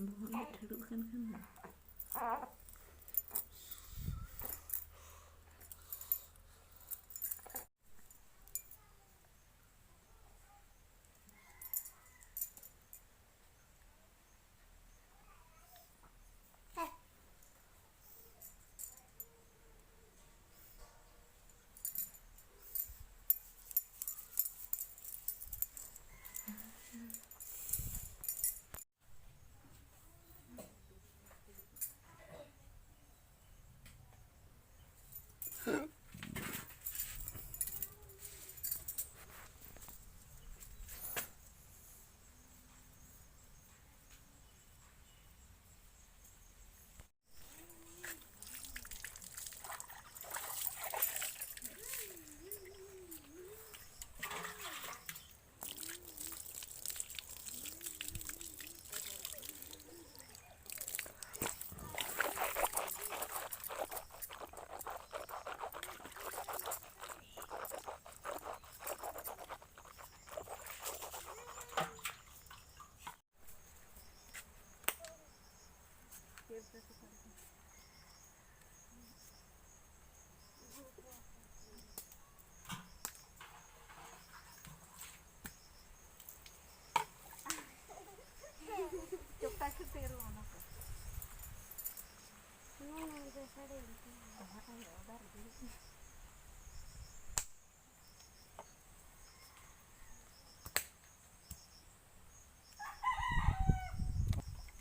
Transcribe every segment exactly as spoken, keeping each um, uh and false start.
ᱵᱚᱦᱚᱜ ᱨᱮ ᱴᱷᱟᱹᱲᱩᱜ ᱠᱟᱱ ᱠᱷᱟᱱ ᱫᱚ᱾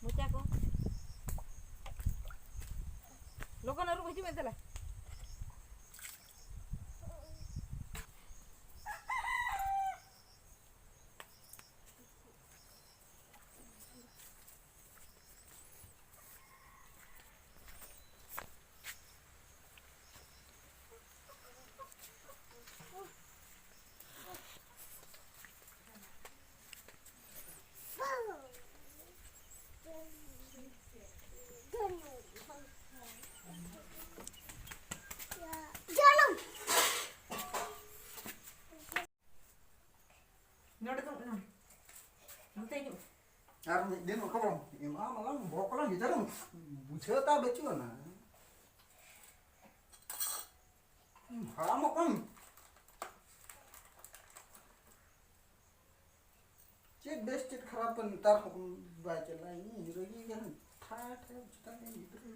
ᱢᱚᱪᱟ ᱠᱚ᱾ ᱞᱚᱜᱚᱱ ᱟᱹᱨᱩᱵ ᱦᱤᱡᱩᱜ ᱢᱮ ᱫᱮᱞᱟ᱾ ᱟᱨ ᱢᱤᱫ ᱫᱤᱱ ᱚᱠᱚᱭ ᱮᱢᱟᱢ ᱟᱞᱟᱝ ᱵᱚᱦᱚᱜ ᱠᱚᱞᱟᱝ ᱜᱤᱫᱟᱹᱨ ᱵᱩᱡᱷᱟᱹᱣ ᱛᱟ ᱵᱟᱹᱪᱩᱜ ᱟᱱᱟ᱾ ᱦᱟᱲᱟᱢᱚᱜ ᱠᱟᱱ᱾ ᱪᱮᱫ ᱵᱮᱥ ᱪᱮᱫ ᱠᱷᱟᱨᱟᱯ ᱱᱮᱛᱟᱨ ᱦᱚᱸ ᱵᱟᱭ ᱪᱟᱞᱟᱜᱼᱟ᱾ ᱤᱧ ᱨᱟᱹᱜᱤ ᱠᱟᱱᱟ᱾ ᱴᱷᱟᱭ ᱴᱷᱟᱭ ᱪᱮᱛᱟᱱ ᱨᱮ ᱜᱤᱫᱽᱨᱟᱹ᱾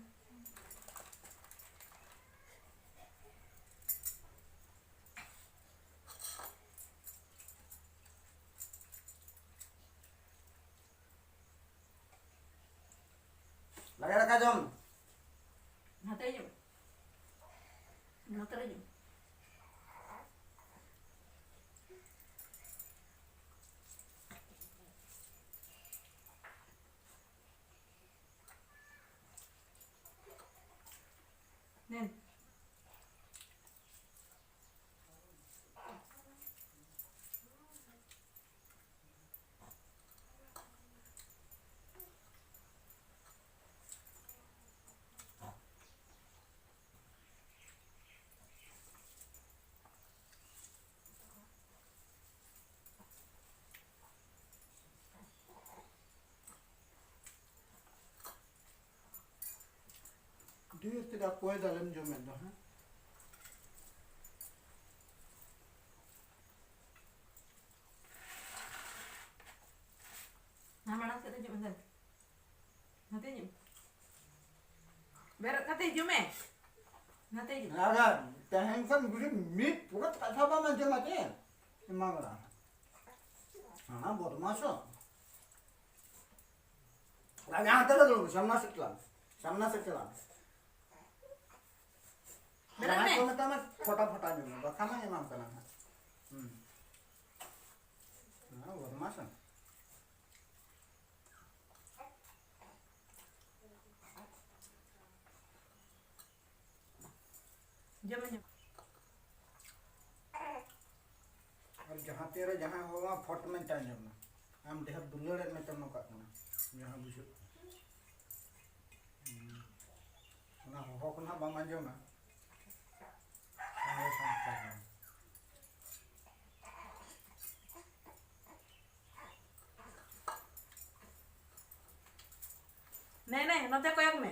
ᱞᱟᱜᱮ ᱫᱟᱠᱟ ᱡᱚᱢ᱾ ᱱᱚᱛᱮ ᱦᱤᱡᱩᱜ ᱢᱮ᱾ ᱱᱚᱛᱮ ᱨᱮ ᱦᱤᱡᱩᱜ ᱢᱮ᱾ ᱫᱮᱱ᱾ ᱰᱷᱮᱨ ᱛᱮᱫᱚ ᱚᱠᱚᱭ ᱫᱟᱞᱮᱢ ᱡᱚᱢᱮᱫ ᱫᱚ, ᱦᱮᱸ? ᱟᱢ ᱢᱟᱲᱟᱝ ᱥᱮᱫ ᱨᱮ ᱦᱤᱡᱩᱜ ᱢᱮ, ᱫᱮᱱ᱾ ᱱᱚᱛᱮ ᱦᱤᱡᱩᱜ ᱢᱮ᱾ ᱵᱮᱨᱮᱫ ᱠᱟᱛᱮ ᱦᱤᱡᱩᱜ ᱢᱮ᱾ ᱱᱚᱛᱮ ᱦᱤᱡᱩᱜ ᱢᱮ᱾ ᱟᱨ ᱛᱮᱦᱮᱧ ᱠᱷᱚᱱ ᱵᱩᱰᱷᱤ ᱢᱤᱫ ᱯᱩᱨᱟᱹ ᱠᱟᱛᱷᱟ ᱵᱟᱢ ᱟᱸᱡᱚᱢᱟ ᱪᱮ? ᱮᱢᱟ ᱵᱟᱲᱟ᱾ ᱦᱟᱱᱟ ᱵᱚᱫᱢᱟᱥᱚ᱾ ᱟᱨ ᱡᱟᱦᱟᱸ ᱛᱮ ᱫᱩᱲᱩᱵ, ᱥᱟᱢᱱᱟ ᱥᱮᱫ ᱪᱟᱞᱟᱜ ᱢᱮ᱾ ᱥᱟᱢᱱᱟ ᱥᱮᱫ ᱪᱟᱞᱟᱜ ᱢᱮ᱾ ᱵᱮᱨᱮᱫ ᱡᱟᱦᱟᱸᱭ ᱢᱮ᱾ ᱠᱚ ᱢᱮᱛᱟᱢᱟ ᱯᱷᱚᱴᱟ ᱯᱷᱚᱴᱟ ᱧᱚᱜ ᱢᱮ, ᱵᱟᱠᱷᱟᱱ ᱦᱚᱸ ᱮᱢᱟᱢ ᱠᱟᱱᱟ ᱦᱟᱸᱜ᱾ ᱦᱩᱸ᱾ ᱦᱮᱸ, ᱵᱚᱫᱢᱟᱥ ᱮᱢ᱾ ᱡᱚᱢ ᱢᱮ, ᱡᱚᱢ᱾ ᱟᱨ ᱡᱟᱦᱟᱸ ᱛᱤᱨᱮ ᱡᱟᱦᱟᱸᱭ ᱦᱚᱦᱚᱣᱟ, ᱯᱷᱚᱴ ᱢᱮᱱᱛᱮ ᱟᱸᱡᱚᱢ ᱢᱮ᱾ ᱟᱢ ᱰᱷᱮᱨ ᱫᱩᱞᱟᱹᱲᱮᱫ ᱢᱮᱛᱮᱢ ᱱᱚᱝᱠᱟᱜ ᱠᱟᱱᱟ, ᱡᱟᱦᱟᱸ ᱵᱩᱡᱷᱟᱹᱜ ᱠᱟᱱᱟ᱾ ᱦᱩᱸ᱾ ᱚᱱᱟ ᱦᱚᱦᱚ ᱠᱚ ᱱᱟᱦᱟᱜ ᱵᱟᱢ ᱟᱸᱡᱚᱢᱟ᱾ ᱟᱞᱮ ᱥᱟᱶᱛᱟ ᱨᱮ᱾ ᱱᱮ ᱱᱮ, ᱱᱚᱛᱮ ᱠᱚᱭᱚᱜ ᱢᱮ᱾